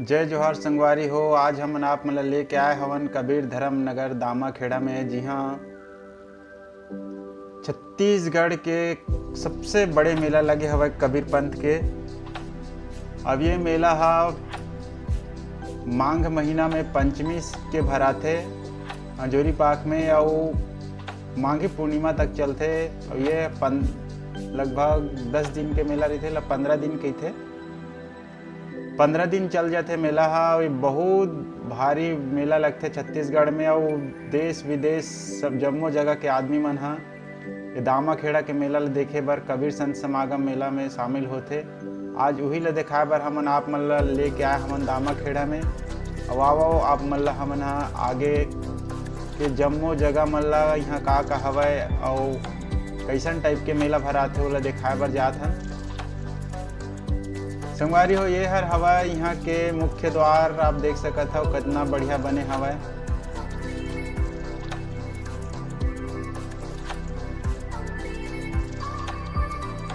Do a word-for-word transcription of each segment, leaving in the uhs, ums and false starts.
जय जोहार संगवारी हो, आज हमन आप मन ला लेके आए हवन कबीर धर्म नगर दामाखेड़ा में, जिहाँ छत्तीसगढ़ के सबसे बड़े मेला लगे हवय कबीर पंथ के। अब ये मेला हा माघ महीना में पंचमी के भराथे अंजोरी पाख में, अउ माघी पूर्णिमा तक चलथे। अउ ये पन-, लगभग दस दिन के मेला रहिथे, ला पंद्रह दिन कहिथे। पंद्रह दिन चल जाथे मेला हा। ये बहुत भारी मेला लगथे छत्तीसगढ़ में, अउ देश विदेश सब जम्मो जगह के आदमी मन हा ये दामाखेड़ा के मेला ल देखे बर, कबीर संत समागम मेला में शामिल होथे। आज उही ल देखाए बर हमन आप मन ल लेके आए हमन दामाखेड़ा में। अउ आओ, आओ, आप मन ल हमन हा आगे के जम्मो जगह मन ल इहाँ का का हवय अउ कइसन टाइप के मेला भराथे, ओला देखाए बर जात हन। संगवारी हो, ये हर हवय इहाँ के मुख्य द्वार। आप देख सकत हव, कितना बढ़िया बने हवय।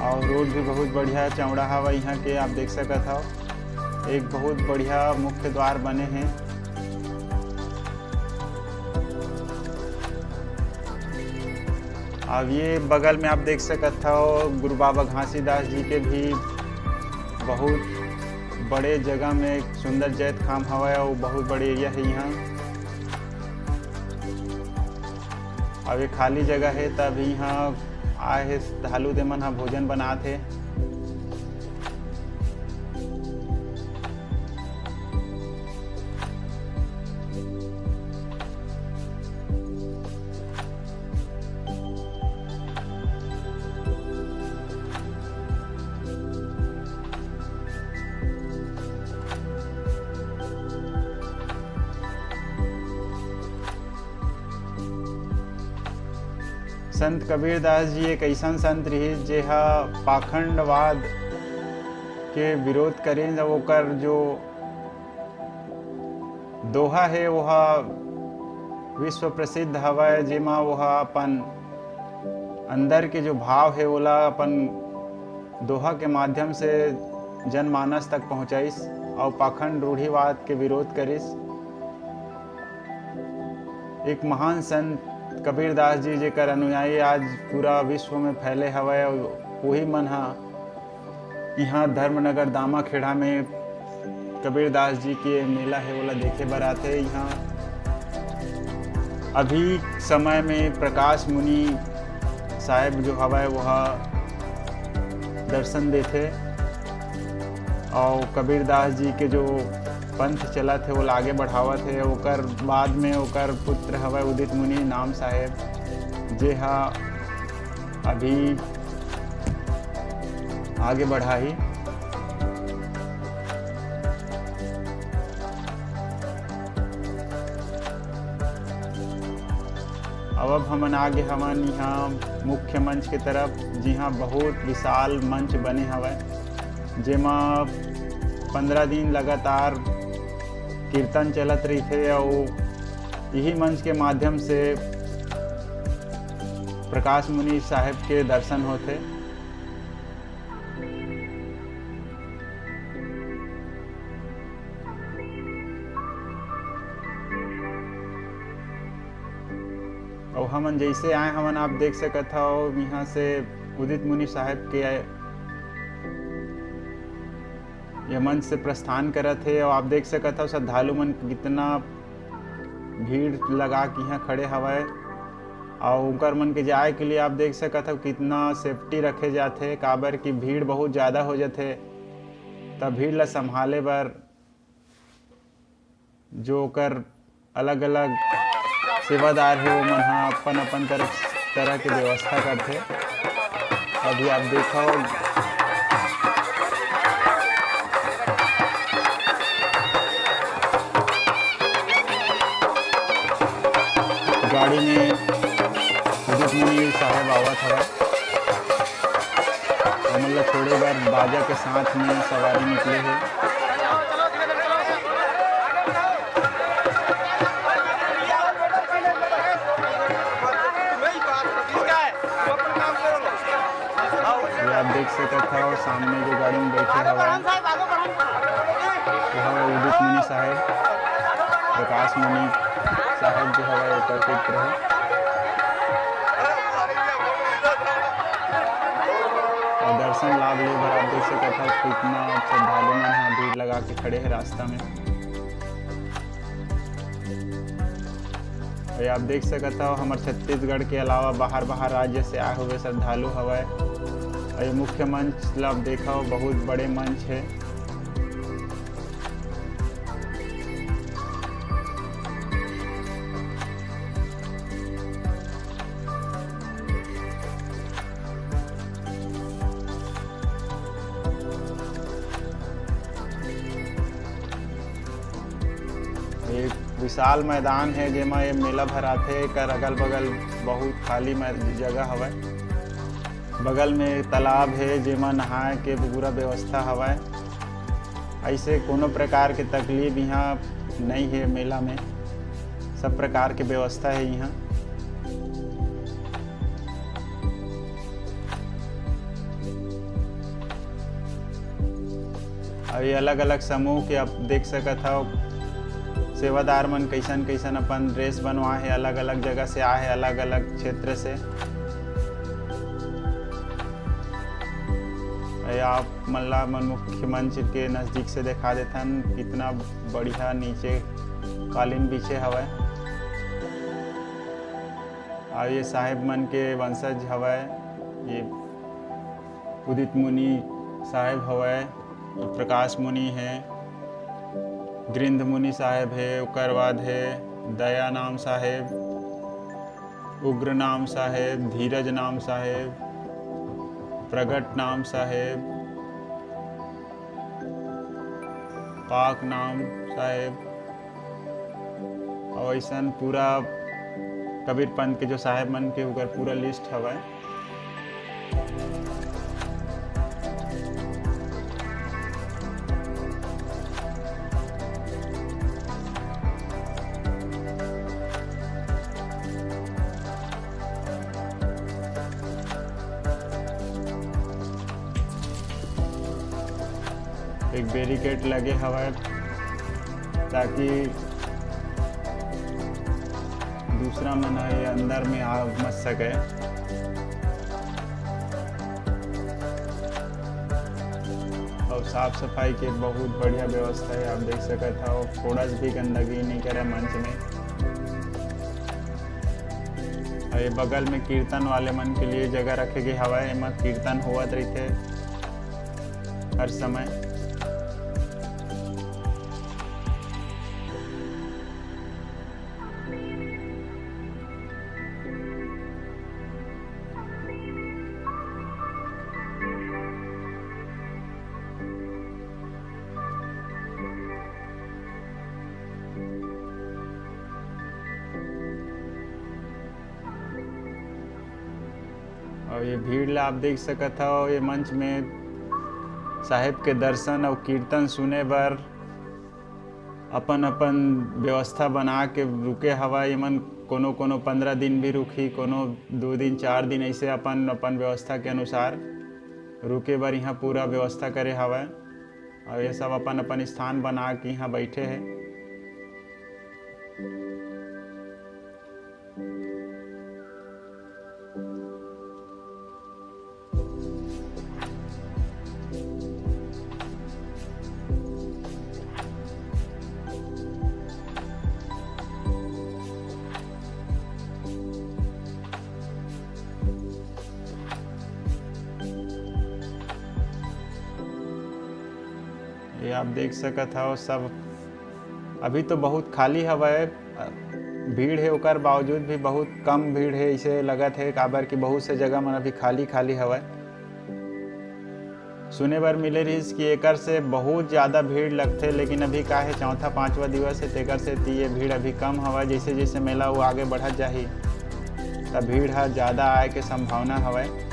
अउ रोड भी बहुत बढ़िया चौड़ा हवय इहाँ के, आप देख सकत हव। एक बहुत बढ़िया मुख्य द्वार बने हे। अब ये बगल में आप देख सकत हव, गुरु बाबा घासीदास जी के भी बहुत बड़े जगह में सुंदर जैत खाम हवय, अउ बहुत बड़े एरिया हे इहाँ। अब ये खाली जगह हे, तब इहाँ आए हे श्रद्धालु, दे मन ह भोजन बनात हे। संत कबीरदास जी एक अइसन संत रिहिस, जेहा पाखंडवाद के विरोध करिन। अउ ओकर जो दोहा हे, ओहा विश्व प्रसिद्ध हवय, जेमा ओहा अपन अंदर के जो भाव हे, ओला अपन दोहा के माध्यम से जनमानस तक पहुँचाइस अउ पाखंड रूढ़िवाद के विरोध करिस। एक महान संत कबीरदास जी, जेकर अनुयायी आज पूरा विश्व में फैले हवय, अउ उही मन ह इहाँ धर्मनगर दामाखेड़ा में कबीरदास जी के मेला हे, ओला देखे बर आथे। इहाँ अभी समय में प्रकाश मुनि साहेब जो हवय, वो ह दर्शन देथे, अउ कबीरदास जी के जो पंथ चलत हे, ओला आगे बढ़ावत हे। ओकर बाद में ओकर पुत्र हवय उदित मुनि नाम साहेब, जे ह अभी आगे बढ़ाही। अब, अब हमन आगे हवन इहाँ मुख्य मंच के तरफ, जिहाँ बहुत विशाल मंच बने हवय, जेमा पंद्रह दिन लगातार कीर्तन चलत रहिथे अउ इही मंच के माध्यम से प्रकाश मुनि साहेब के दर्शन होथे। अउ हमन जइसे आए हवन, आप देख सकत हव, इहाँ से उदित मुनि साहेब के ये मंच से प्रस्थान करत हे। अउ आप देख सकत हव, श्रद्धालु मन कितना भीड़ लगा के इहाँ खड़े हवय। अउ उनकर मन के जाए के लिए आप देख सकत हव, कितना safety रखे जाथे, काबर कि भीड़ बहुत ज़्यादा हो जाथे। त भीड़ ला संभाले बर जो ओकर अलग-अलग सेवादार हे, ओमन ह अपन-अपन तरफ, तरह के व्यवस्था करथे। अभी आप देखव, गाड़ी में उदित मुनि साहेब आवत हवय। ओमन ला छोड़े बर बाजा के साथ में सवारी निकले हे। ये आप देख सकत हव, सामने जो गाड़ी में बैठे हवय, ये हवय उदित मुनि साहेब, प्रकाश मुनि साहेब जो हवय, ओकर पुत्र हे। अउ दर्शन लाभ ले बर आप देख सकत हव, कितना श्रद्धालु मन ह भीड़ लगा के खड़े हे रास्ता में। अउ आप देख सकत हव, हमर छत्तीसगढ़ के अलावा बाहर, बाहर राज्य से आए हुए श्रद्धालु हवय। अउ ये मुख्य मंच ला आप देखव, बहुत बड़े मंच हे। एक विशाल मैदान हे, जेमा ये मेला भराथे। एकर अगल-बगल बहुत खाली मै-, जगह हवय। बगल में तालाब हे, जेमा नहाए के पूरा व्यवस्था हवय। ऐसे कोनो प्रकार के तकलीफ इहाँ नइ हे मेला में, सब प्रकार के व्यवस्था हे इहाँ। अउ ये अलग-अलग समूह के आप देख सकत हव, सेवादार मन कइसन-कइसन अपन dress बनवाए हे, अलग-अलग जगह से आए हे, अलग-अलग क्षेत्र से। ये आप मन ला मन मुख्य मंच के नजदीक से देखा देथन, कितना बढ़िया नीचे कालीन बिछे हवय। अउ ये साहेब मन के वंशज हवय, ये उदित मुनि साहेब हवय, प्रकाश मुनि हे, गृंध मुनि साहेब हे, ओकर बाद हे दया नाम साहेब, उग्र नाम साहेब, धीरज नाम साहेब, प्रगट नाम साहेब, पाक नाम साहेब, अउ अइसन पूरा कबीर पंथ के जो साहेब मन के, ओकर पूरा list हवय। एक barricade लगे हवय, ताकि दूसरा मन ह ये अंदर में आ मत सके। अउ साफ सफाई के बहुत बढ़िया व्यवस्था हे, आप देख सकत हव, थोड़ा सा भी गंदगी नइ करे मंच में। अउ ये बगल में कीर्तन वाले मन के लिए जगह रखे गे हवय, एमा कीर्तन होवत रहिथे हर समय। अउ ये भीड़ ला आप देख सकत हव, ये मंच में साहेब के दर्शन अउ कीर्तन सुने बर अपन-अपन व्यवस्था बना के रुके हवय। एमन कोनो-कोनो पंद्रह दिन भी रुकही, कोनो दो दिन, चार दिन, ऐसे अपन-अपन व्यवस्था के अनुसार रुके बर इहाँ पूरा व्यवस्था करे हवय। अउ ये सब अपन-अपन स्थान बना के इहाँ बैठे हे। ये आप देख सकत हव, सब अभी तो बहुत खाली हवय, अ, भीड़ हे, ओकर बावजूद भी बहुत कम भीड़ हे, इसे लगत हे, काबर कि बहुत से जगह मन अभी खाली-खाली हवय। सुने बर मिले रहिस कि एकर से बहुत ज्यादा भीड़ लगथे, लेकिन अभी का हे, चौथा पांचवा दिवस हे, तेकर सेती ये भीड़ अभी कम हवय। जैसे जैसे मेला वो आगे बढ़त जाही, त भीड़ ह ज्यादा आए के संभावना हवय।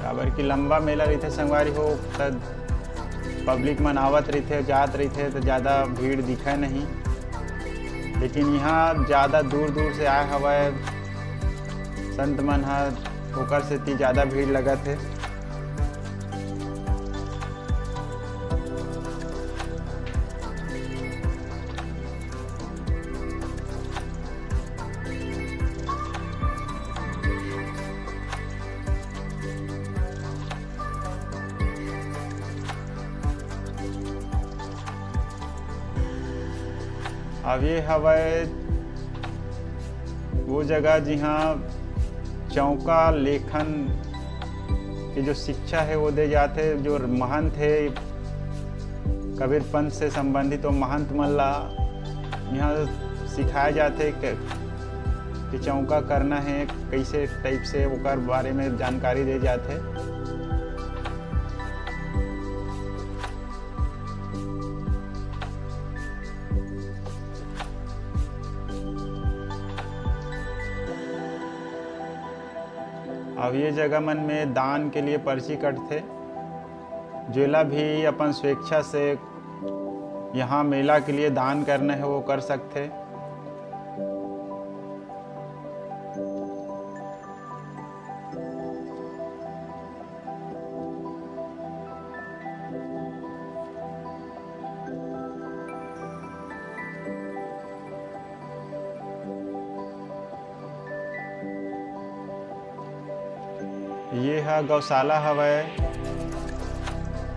काबर कि लंबा मेला रहिथे संगवारी हो, त पब्लिक मन आवत रहिथे, जात रहिथे, त ज्यादा भीड़ दिखय नहीं। लेकिन इहाँ ज्यादा दूर दूर से आए हवय, संत मन ह ओकर सेती ज़्यादा भीड़ लगत हे। अब ये हवय वो जगह, जिहाँ चौका लेखन के जो शिक्षा हे, वो दे जाथे। जो महंत हे, कबीर पंथ से संबंधित वो महंत मन ला यहाँ सिखाए जाथे कि, कि चौका करना हे, कैसे type से, ओकर बारे में जानकारी दे जाथे। अब ये जगह मन में दान के लिए पर्ची कटथे। जेला भी अपन स्वेच्छा से यहाँ मेला के लिए दान करना हे, वो कर सकथे। ये ह गौशाला हवय।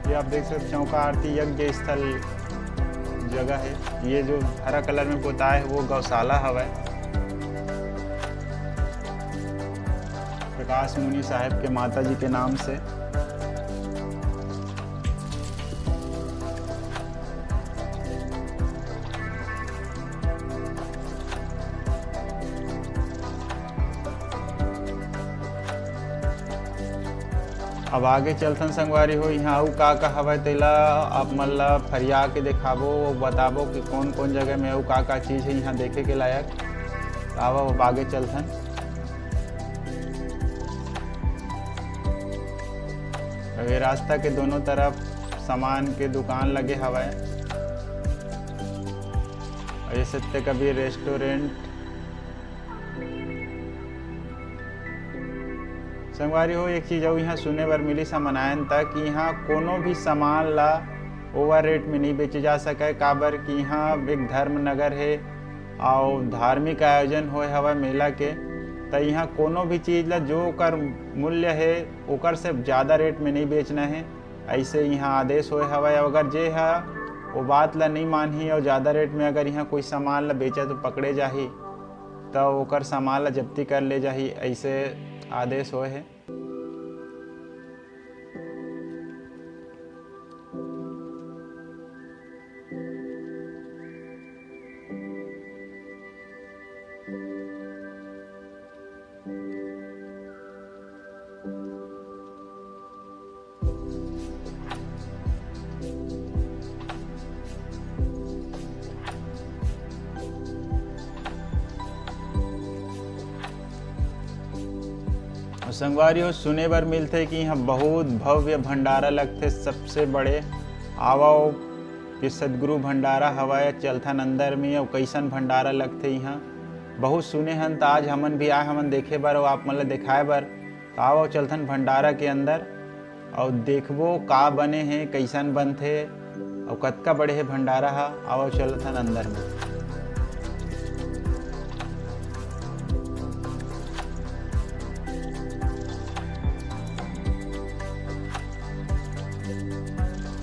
ये आप देख सकते, चौका आरती यज्ञ स्थल जगह है। ये जो हरा colour में पोताय है, वो गौशाला हवय, प्रकाश मुनि साहब के माता जी के नाम से। अब आगे चलथन संगवारी हो, इहाँ अउ का का हवय, तेला आप मन ला फरिया के देखाबो, बताबो कि कौन कौन जगह में अउ का का चीज है इहाँ देखे के लायक। त आवव, अब आगे चलथन। अब ये रास्ता के दोनों तरफ सामान के दुकान लगे हवय। और ये सत्य कबीर रेस्टोरेंट। संगवारी हो, एक चीज अउ इहाँ सुने बर मिलिस हमन आयन त कि इहाँ कोनो भी सामान ला over rate में नहीं बेचे जा सके, काबर कि इहाँ एक धर्म नगर हे अउ धार्मिक आयोजन होए हवय मेला के। त इहाँ कोनो भी चीज ला जो ओकर मूल्य हे, ओकर से ज्यादा rate में नहीं बेचना हे, ऐसे इहाँ आदेश होए हवय। अगर जे ह वो बात ला नहीं मानही अउ ज्यादा rate में अगर इहाँ कोई सामान ला बेचा तो पकड़े जाही, त ओकर सामान ला जब्ती कर ले जाही, ऐसे आदेश होए हे। अउ संगवारी हो, सुने बर मिलथे कि इहाँ बहुत भव्य भंडारा लगथे, सबसे बड़े। आवव, ये सदगुरु भंडारा हवय, चलथन अंदर में, अउ कइसन भंडारा लगथे इहाँ। बहुत सुने हन, त आज हमन भी आए हमन देखे बर अउ आप मन ल देखाए बर। त आवव, चलथन भंडारा के अंदर। अउ देखबो का बने हे, कइसन बनथे, अउ कतका बड़े हे भंडारा ह। आवव चलथन अंदर में।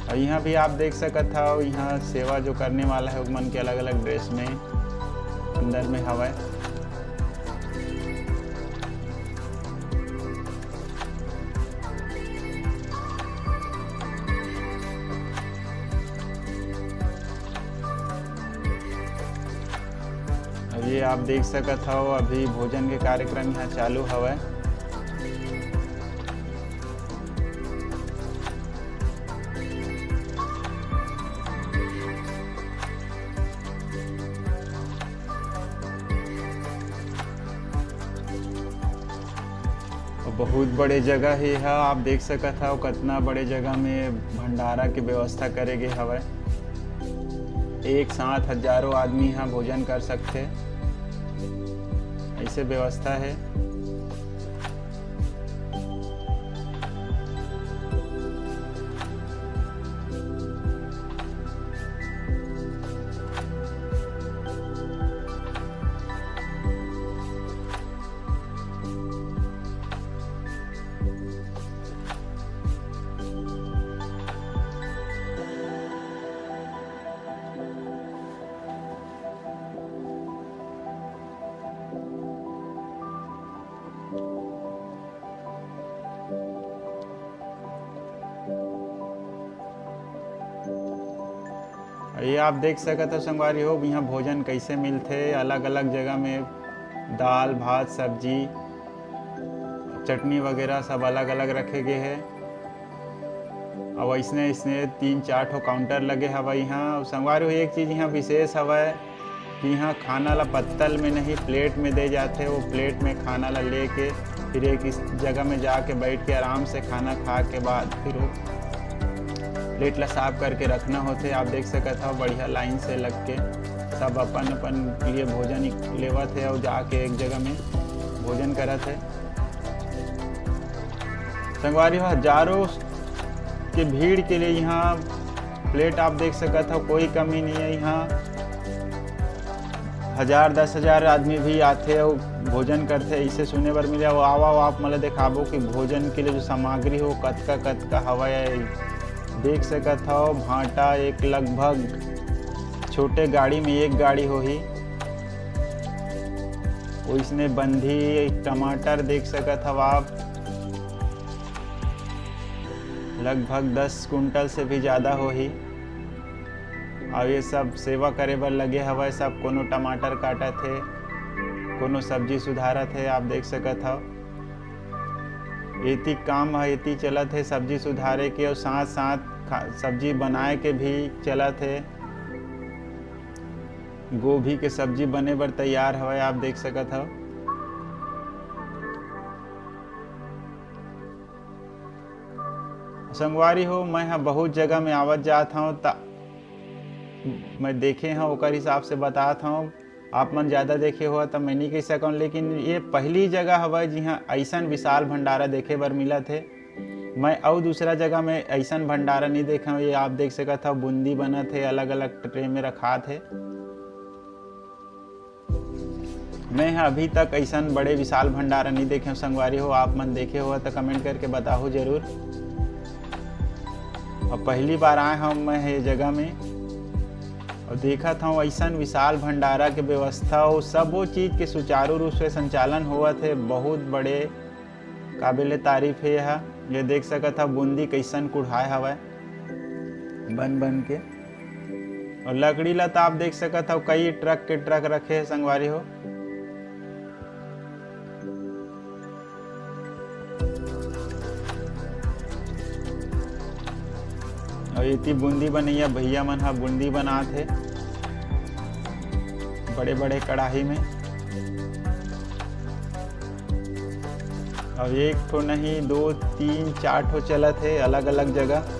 अउ इहाँ भी आप देख सकत हव, इहाँ सेवा जो करने वाला है, ओमन के अलग-अलग dress में अंदर में हवय। अब ये आप देख सकत हव, अभी भोजन के कार्यक्रम यहाँ चालू हवय। बहुत बड़े जगह हे, हा, आप देख सकत हव, कतना बड़े जगह में भंडारा के व्यवस्था करे गे हवय। एक साथ हजारों आदमी हा भोजन कर सकथे, ऐसे व्यवस्था है। आप देख सकत हो संगवारी हो, यहाँ भोजन कैसे मिलथे। अलग-अलग जगह में दाल, भात, सब्जी, चटनी वगैरह सब अलग-अलग रखे गे हे। अउ अइसने, अइसने तीन चार ठो काउंटर लगे हवय इहाँ। अउ संगवारी हो, एक चीज इहाँ विशेष हवय कि इहाँ खाना ला पत्तल में नहीं, प्लेट में दे जाथे। वो प्लेट में खाना ला लेके फिर एक इस जगह में जाके बैठ के आराम से खाना खा के बाद फिर वो प्लेट ला साफ करके रखना होथे। आप देख सकत हव, बढ़िया लाइन से लग के सब अपन अपन लिए भोजन लेवत हे अउ जाके एक जगह में भोजन करत हे। संगवारी हो, हजारों के भीड़ के लिए यहाँ प्लेट आप देख सकत हो, कोई कमी नहीं है। यहाँ हजार दस हजार आदमी भी आथे अउ भोजन करथे, इसे सुने बर मिले। अउ आवा, आवा, आप मन ल देखाबो कि भोजन के लिए जो सामग्री हो, कतका कतका हवय। देख सकत हो, भांटा एक लगभग छोटे गाड़ी में एक गाड़ी होही। ओइसने बंधी टमाटर देख सकत हव आप, लगभग दस कुंटल से भी ज़्यादा होही। अउ ये सब सेवा करे बर लगे हवय, सब कोनो टमाटर काटत हे, कोनो सब्जी सुधारत हे। आप देख सकत हव, एती काम ह एती चलत हे, सब्जी सुधारे के अउ साथ साथ खा-, सब्जी बनाए के भी चलत हे। गोभी के सब्जी बने बर तैयार हवय, आप देख सकत हव। संगवारी हो, मैं ह बहुत जगह में आवत जात हव, त मैं देखे हव, ओकर हिसाब से बतात हव। आप मन ज़्यादा देखे हो, त मैं नहीं कह सकंव, लेकिन ये पहली जगह हवय, जिहाँ अइसन विशाल भंडारा देखे बर मिलत हे। मैं अउ दूसरा जगह में अइसन भंडारा नहीं देखे हव। ये आप देख सकत हव, बूंदी बनत हे, अलग-अलग ट्रे में रखात हे। मैं ह अभी तक अइसन बड़े विशाल भंडारा नहीं देखे हव संगवारी हो। आप मन देखे हो त कमेंट करके बताहू जरूर। अउ पहली बार आए हव मैं ये जगह में अउ देखत हव अइसन विशाल भंडारा के व्यवस्था अउ सबो चीज के सुचारू रूप से संचालन होवत हे। बहुत बड़े काबिले तारीफ हे यह। ये देख सकत हव बूंदी कइसन कुढ़ाए हवय बन बन के। अउ लकड़ी ला त आप देख सकत हव, कई ट्रक के ट्रक रखे हे संगवारी हो। अउ एती बूंदी बनइया भैया मन ह बूंदी बनात हे बड़े-बड़े कड़ाही में। अउ एक ठो नहीं, दो, तीन, चार ठो चलत हे अलग-अलग जगह।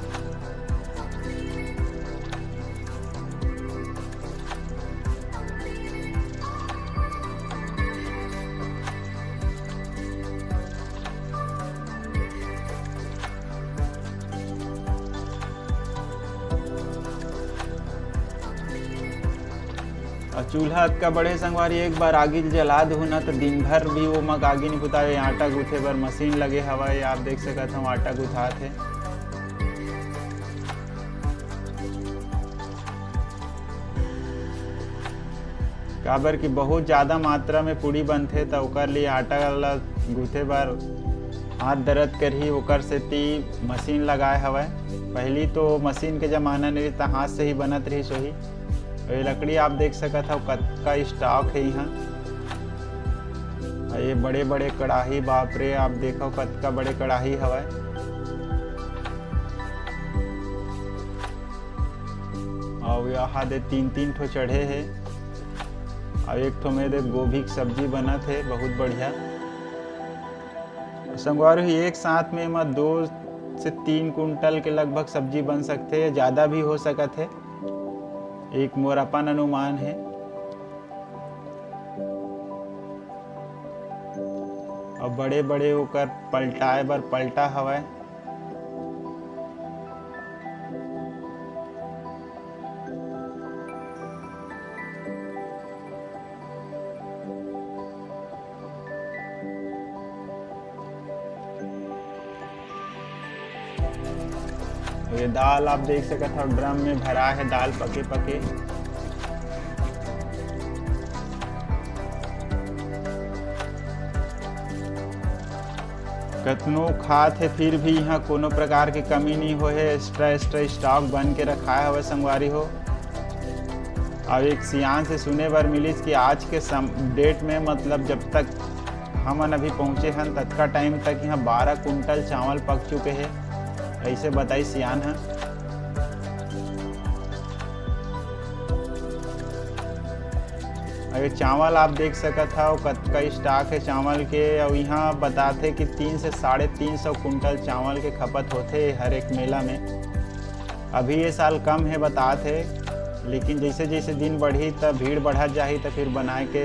अउ चूल्हा अतका बड़े संगवारी, एक बार आगी ल जला देहू ना, त दिन भर भी वो मग आगी नहीं बुतावे। आटा गूंथे बर मशीन लगे हवय, आप देख सकत हव, आटा गुथात हे। काबर कि बहुत ज़्यादा मात्रा में पूड़ी बनथे, त ओकर लिए आटा ला गूंथे बर हाथ दर्द करही, ओकर सेती मशीन लगाए हवय। पहली तो मशीन के जमाना नहीं रहिस, त हाथ से ही बनत रहिस होही। अउ ये लकड़ी आप देख सकत हव, कतका स्टॉक हे इहाँ। अउ ये बड़े-बड़े कड़ाही, बाप रे, आप देखव, कतका बड़े कड़ाही हवय। अउ यहाँ दे तीन-तीन ठो चढ़े हे, अउ एक ठो में दे गोभी के सब्जी बनत हे, बहुत बढ़िया। संगवारी हो, एक साथ में एमा दो से तीन कुंटल के लगभग सब्जी बन सकथे, या ज़्यादा भी हो सकत हे, एक मोर अपन अनुमान हे। अउ बड़े-बड़े ओकर पलटाए बर पलटा हवय। ये दाल आप देख सकत हव, ड्रम में भरा हे दाल पके पके। कतनो खात हे, फिर भी यहाँ कोनो प्रकार के कमी नहीं होए हे। एक्स्ट्रा, एक्स्ट्रा स्टॉक बन के रखाए हवय संगवारी हो। अब एक सियान से सुने बर मिलिस कि आज के सम-, डेट में, मतलब, जब तक हमन अभी पहुँचे हन, ततका टाइम तक यहाँ बारह कुंटल चावल पक चुके हे, ऐसे बताई सियान ह। अउ ये चावल आप देख सकत हव, कतका स्टॉक हे चावल के। अउ यहाँ बताथे कि तीन से साढ़े तीन सौ कुंटल चावल के खपत होथे हर एक मेला में। अभी ये साल कम हे, बतात हे, लेकिन जैसे जैसे दिन बढ़ही, त भीड़ बढ़त जाही, त फिर बनाए के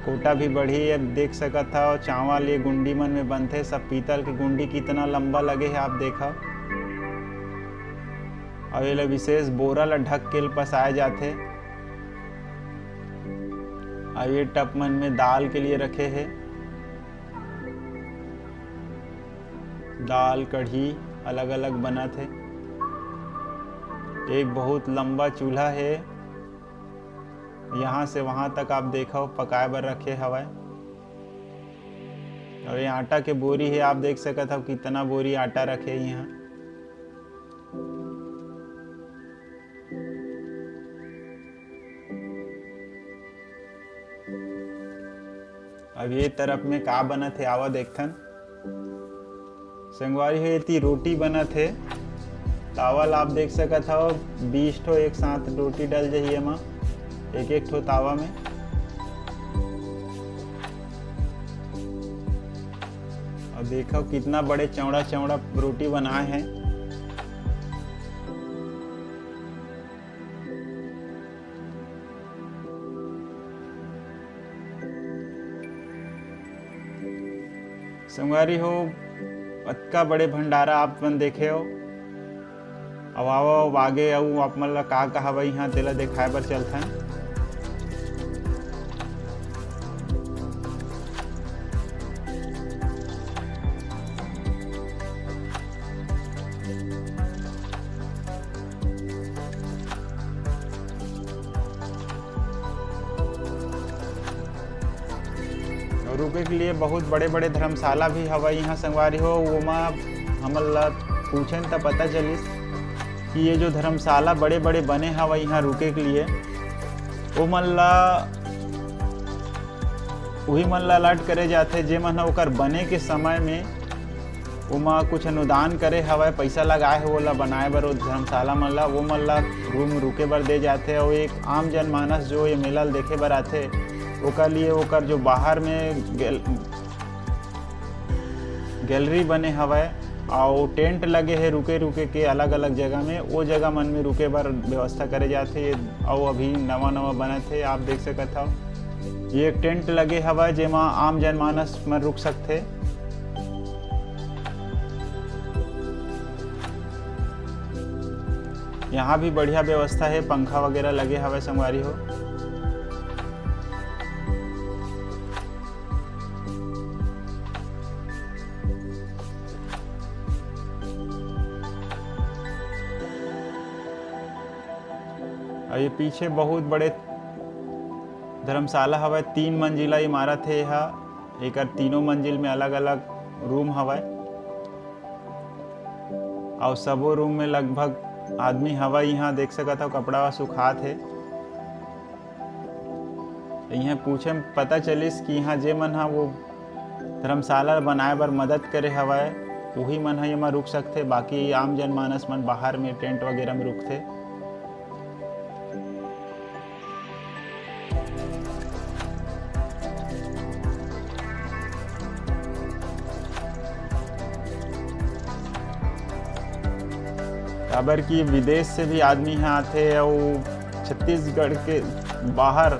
कोटा भी बढ़ही। अब देख सकत हव, चावल ये गुंडी मन में बनथे, सब पीतल के गुंडी, कितना लंबा लगे हे, आप देखव। अउ एला विशेष बोरा ला ढक के पसाए जाथे। अउ ये टब मन में दाल के लिए रखे हे, दाल, कढ़ी अलग-अलग बनत हे। एक बहुत लंबा चूल्हा हे, यहाँ से वहाँ तक आप देखव, पकाए बर रखे हवय। अउ ये आटा के बोरी हे, आप देख सकत हव कितना बोरी आटा रखे हे यहाँ। अब ये तरफ में का बनत हे, आवा देखथन। संगवारी हो, एती रोटी बनत हे। तावा ल आप देख सकत हव, बीस ठो एक साथ रोटी डल जाही एमा, एक एक ठो तावा में। अउ देखव, कितना बड़े चौड़ा चौड़ा रोटी बनाए हे। संगवारी हो, अतका बड़े भंडारा आप मन देखे हो। अब आओ, अब आगे अउ आप मन ला का का हवय इहाँ, तेला देखाए बर चलथन। रुके के लिए बहुत बड़े-बड़े धर्मशाला भी हवय इहाँ संगवारी हो। ओमा हमन ला पूछेन त पता चलिस कि ये जो धर्मशाला बड़े-बड़े बने हवय इहाँ रुके के लिए, ओमन ला, उही मन ला अलॉट करे जाथे, जेमन ह ओकर बने के समय में ओमा कुछ अनुदान करे हवय, पइसा लगाए हे ओला बनाए बर ओ धर्मशाला मन ला, वो मन ला रूम रुके बर दे जाथे। अउ एक आम जनमानस जो ये मेला ल देखे बर आथे, ओकर लिए ओकर जो बाहर में गैल-, गैलरी बने हवय, अउ टेंट लगे हे रुके रुके के अलग अलग जगह में, ओ जगह मन में रुके बर व्यवस्था करे जाथे। अउ अभी नवा नवा बनत हे, आप देख सकत हव, ये एक टेंट लगे हवय, जेमा आम जनमानस मन रुक सकथे। यहाँ भी बढ़िया व्यवस्था हे, पंखा वगैरह लगे हवय संगवारी हो। अउ ये पीछे बहुत बड़े धर्मशाला हवय, तीन मंजिला इमारत हे एहा। एकर तीनों मंजिल में अलग-अलग रूम हवय, अउ सबो रूम में लगभग आदमी हवय। इहाँ देख सकत हव, कपड़ा सुखात हे। इहाँ पूछे म पता चलिस कि इहाँ जे मन ह वो धर्मशाला बनाए बर मदद करे हवय, उही मन ह एमा रुक सकथे, बाकी आम जनमानस मन बाहर में टेंट वगैरह में रुकथे। काबर कि विदेश से भी आदमी ह आथे अउ छत्तीसगढ़ के बाहर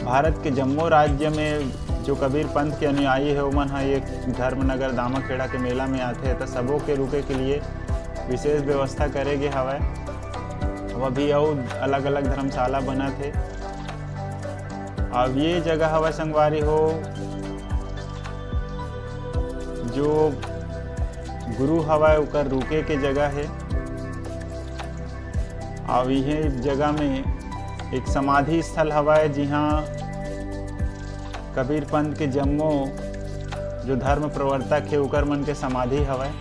भारत के जम्मो राज्य में जो कबीर पंथ के अनुयायी हे, ओमन ह एक धर्मनगर दामाखेड़ा के मेला में आथे, त सबो के रुके के लिए विशेष व्यवस्था करे गे हवय। अब अभी अउ अलग-अलग धर्मशाला बनत हे। अब ये जगह हवय संगवारी हो, जो गुरु हवय ओकर रुके के जगह हे। अब इहे जगह में एक समाधि स्थल हवय, जिहाँ कबीर पंथ के जम्मो जो धर्म प्रवर्तक हे, ओकर मन के समाधि हवय।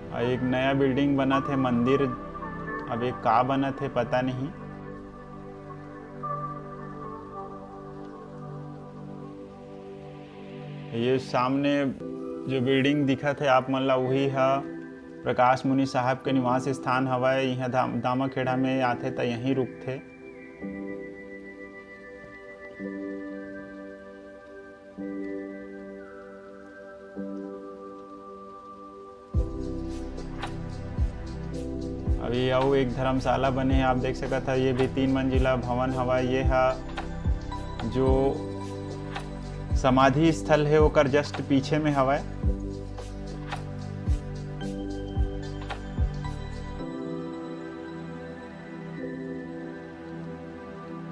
अउ एक नया building बनत हे मंदिर, अब ये का बनत हे पता नहीं। ये सामने जो building दिखत हे आप मन ला, वही ह प्रकाश मुनि साहब के निवास स्थान हवय। इहाँ दा-, दामाखेड़ा में आथे त यहीं रुकथे। अभी अउ एक धर्मशाला बने हे, आप देख सकत ह, ये भी तीन मंजिला भवन हवय। ये ह जो समाधि स्थल हे, ओकर just पीछे में हवय।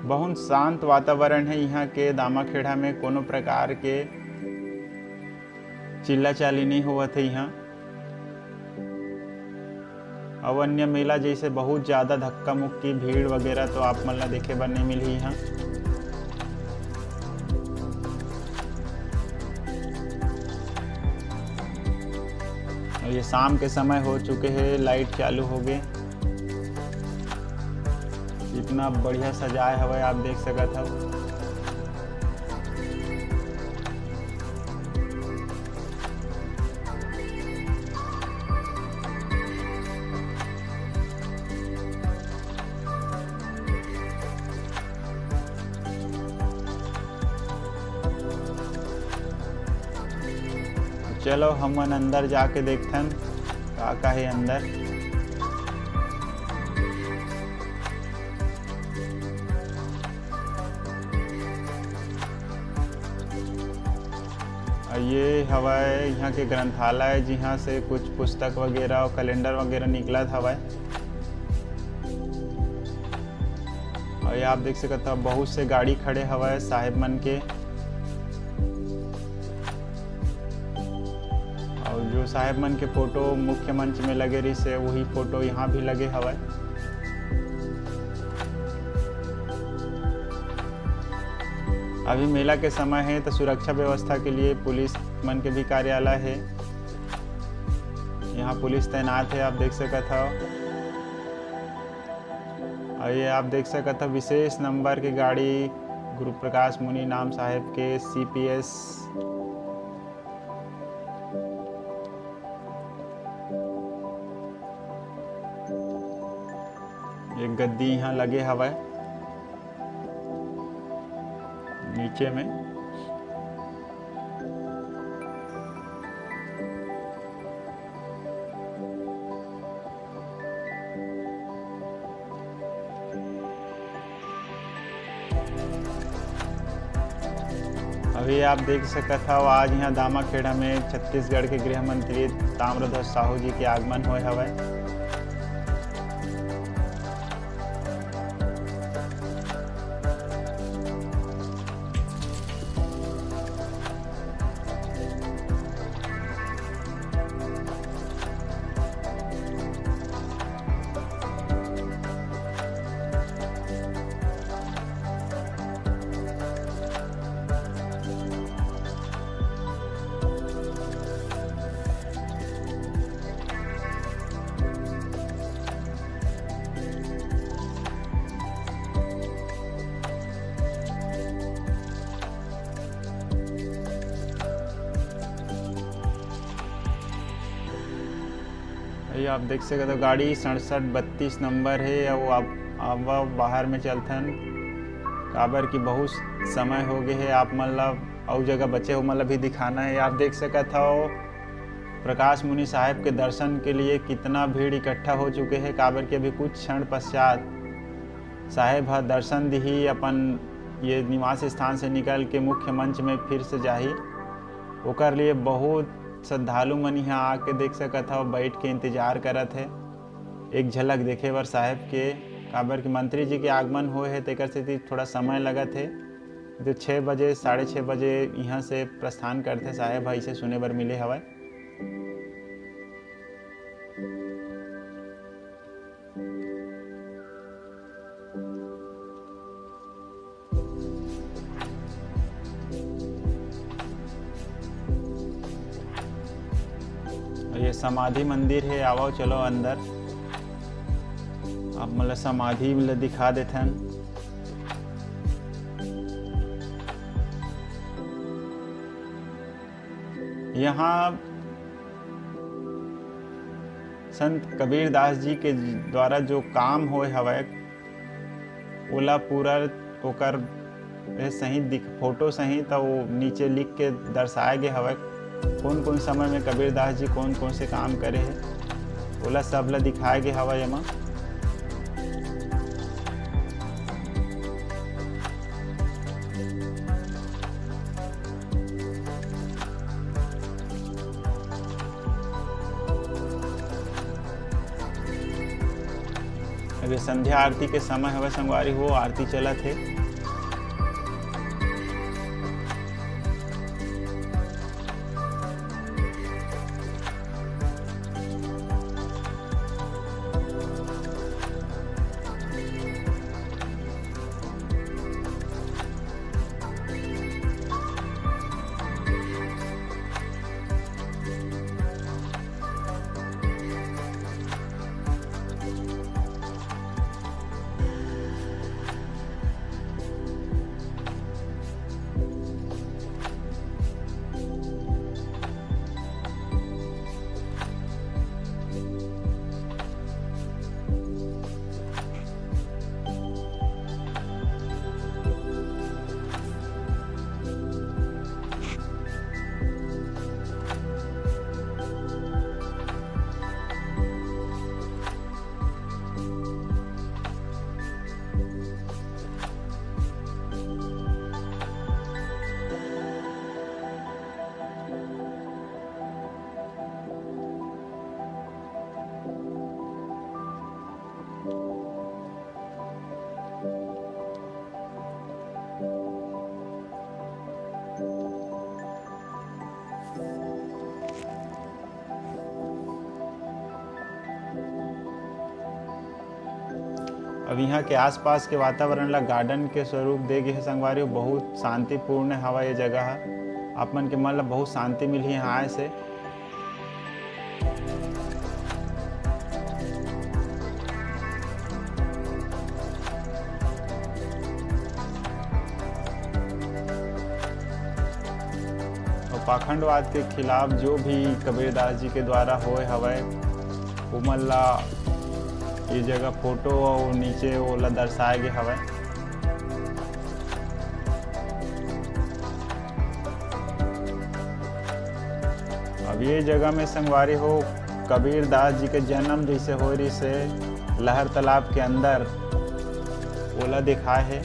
बहुत शांत वातावरण हे इहाँ के दामाखेड़ा में, कोनो प्रकार के चिल्ला चाली नहीं होवत हे इहाँ। अउ अन्य मेला जैसे बहुत ज्यादा धक्का मुक्की, भीड़ वगैरह तो आप मन ला देखे बर नहीं मिलही इहाँ। अउ ये शाम के समय हो चुके हे, light चालू हो गे। इतना बढ़िया सजाए हवय, आप देख सकत हव। चलो, हमन अंदर जाके देखथन, का का हे अंदर। अउ ये हवय इहाँ के ग्रंथालय, जिहाँ से कुछ पुस्तक वगैरह अउ calendar वगैरह निकलत हवय। अउ ये आप देख सकत हव, बहुत से गाड़ी खड़े हवय साहेब मन के। अउ जो साहेब मन के फोटो मुख्य मंच में लगे रहिस हे, वही फोटो यहाँ भी लगे हवय। अभी मेला के समय हे, तो सुरक्षा व्यवस्था के लिए पुलिस मन के भी कार्यालय हे। यहाँ पुलिस तैनात हे, आप देख सकत हव। अउ ये आप देख सकत हव, विशेष नंबर के गाड़ी गुरु प्रकाश मुनि नाम साहेब के, C P S। एक गद्दी यहाँ लगे हवय नीचे में। अभी आप देख सकत हव, आज यहाँ दामाखेड़ा में छत्तीसगढ़ के गृह मंत्री ताम्रध्वज साहू जी के आगमन होय हवय। ये आप देख सकत हो, गाड़ी सड़सठ बत्तीस नंबर हे। अउ आप, अब बाहर में चलथन, काबर कि बहुत समय हो गए हे। आप मन ला अउ जगह बचे हो, मतलब भी दिखाना है। आप देख सकत हो, प्रकाश मुनि साहेब के दर्शन के लिए कितना भीड़ इकट्ठा हो चुके हैं, काबर कि अभी कुछ क्षण पश्चात साहेब ह दर्शन दिही, अपन ये निवास स्थान से निकल के मुख्य मंच में फिर से जाही। ओकर लिए बहुत श्रद्धालु मन यहाँ आके, देख सकत हव, बैठ के इंतजार करत हे एक झलक देखे बर साहेब के, काबर कि मंत्री जी के आगमन होए हे, तेकर सेती थोड़ा समय लगत हे। तो छः बजे, साढ़े छः बजे यहाँ से प्रस्थान करथे साहेब ह, इसे सुने बर मिले हवय। ये समाधि मंदिर हे, आवव चलो अंदर, आप मन ल समाधि ल दिखा देथन। यहाँ संत कबीर दास जी के द्वारा जो काम होय हवय, ओला पूरा ओकर ए सहित दिख-, फोटो सहित अउ नीचे लिख के दर्शाए गे हवय, कोन कोन समय में कबीर दास जी कोन कोन से काम करे हे, ओला सब ला दिखाए गे हवय एमा। अभी संध्या आरती के समय हवय संगवारी हो, आरती चलत हे। अब इहाँ के आसपास के वातावरण ला garden के स्वरूप दे गे हे संगवारी हो। बहुत शांतिपूर्ण हवा ये जगह ह। आप मन के मन ला बहुत शांति मिलही यहाँ आए से। अउ पाखंडवाद के खिलाफ जो भी कबीरदास जी के द्वारा होए हवय, उमन ला ये जगह फोटो अउ नीचे ओला दर्शाए गे हवय। अब ये जगह में संगवारी हो, कबीर दास जी के जन्म जैसे होए रहिसे लहर तालाब के अंदर, ओला दिखाए हे।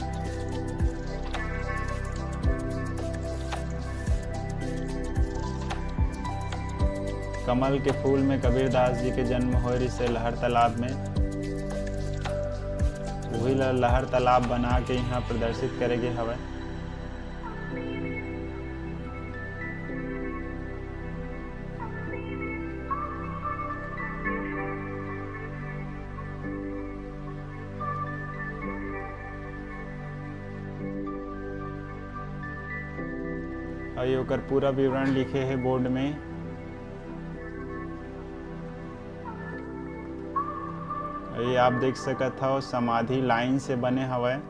कमल के फूल में कबीर दास जी के जन्म होए रहिसे लहर तालाब में, उही ला लहर तालाब बना के यहाँ प्रदर्शित करे गे हवय। अउ ये ओकर पूरा विवरण लिखे हे board में। ये आप देख सकत हव, समाधि line से बने हवय।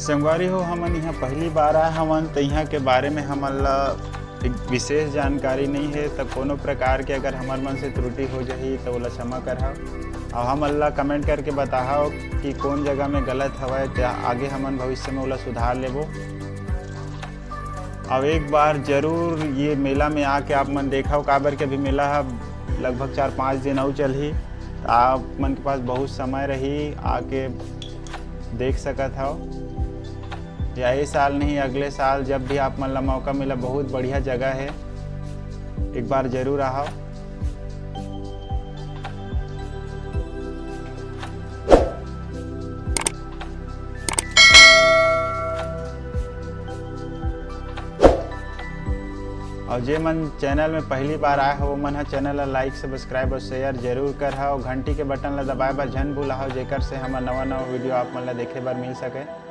संगवारी हो, हमन इहाँ पहली बार आए हवन, त इहाँ के बारे में हमन ला एक विशेष जानकारी नहीं है, त कोनो प्रकार के अगर हमर मन से त्रुटि हो जाही, त ओला क्षमा करहव। अउ हमन ला comment करके बताहव कि कौन जगह में गलत हवय, त आगे हमन भविष्य में ओला सुधार लेबो। अब एक बार जरूर ये मेला में आके आप मन देखव, काबर के अभी मेला ह लगभग चार पाँच दिन अउ चलही। आप मन के पास बहुत समय रही, आके देख सकत हव। या ये साल नहीं, अगले साल जब भी आप मन ला मौका मिला, बहुत बढ़िया जगह है, एक बार जरूर आहव। अउ जे मन channel में पहली बार आए हो, वो मन ह channel ला like, subscribe और share जरूर करहव। घंटी के button ला दबाए बर झन भूलाहव, जेकर से हमर नवा नवा video आप मन ला देखे बर मिल सके।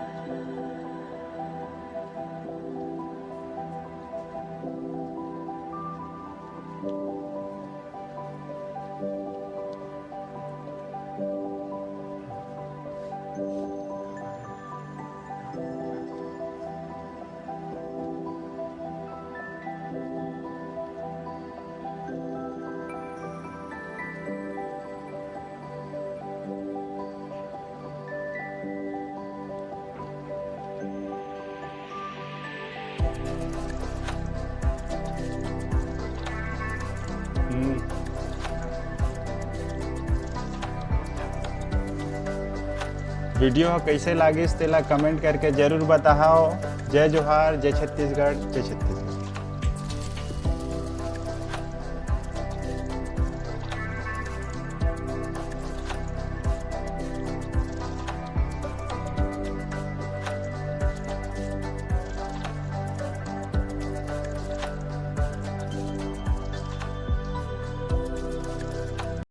हम्म। Video ह कइसे लागिस, तेला comment करके जरूर बताहव। जय जोहार, जय छत्तीसगढ़, जय छत्तीसगढ़।